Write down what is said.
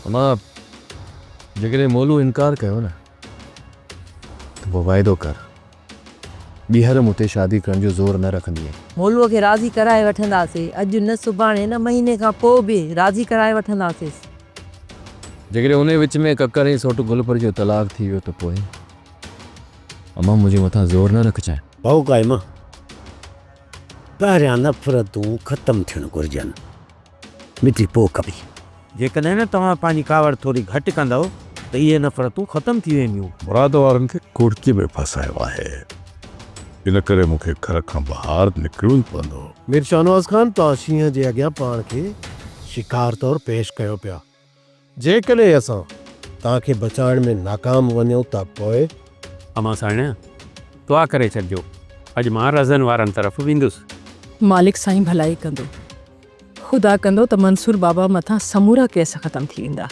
امان، جيڪڏهن مولو انڪار ڪيو نه ته پوء واعدو ڪر، ٻيهر مون تي شادي ڪرڻ جو زور نه رکندينء. مولوء کي راضي ڪرائي وٺنداسين. اڄ نه سڀاڻي نه مهيني کان پوء به راضي ڪرائي وٺنداسينس. جيڪڏهن انهيء وچ ۾ ڪڪر ۽ سوٽ گل پر جو طلاق ٿي ويو ته پوء؟ امان منهنجي مٿان زور نه رکجانء. ڀائو قائم، پهريان نفرتون ختم ٿيڻ گهرجن، مٽي پوء ڪبي. جيڪڏهن نه توهان پنهنجي ڪاوڙ ٿوري گهٽ ڪندؤ ته اهي نفرتون ختم ٿي وينديون. مراد وارن کي ڪوڙڪي ۾ ڦاسايو آهي، ان ڪري مون کي گهر کان ٻاهر نڪرڻو ئي پوندو. مير شاهنواز خان، توهان شينهن جي اڳيان پاڻ کي شڪار طور پيش ڪيو پيا. جيڪڏهن اسان توهان کي بچائڻ ۾ ناڪام وڃون ته پوء؟ امان سائڻ، دعا ڪري ڇڏجو، اڄ مان رزن وارن طرف ويندس. مالڪ سائين ڀلائي ڪندو. خدا ڪندو ته منصور بابا مٿان سمورا ڪيس ختم ٿي ويندا.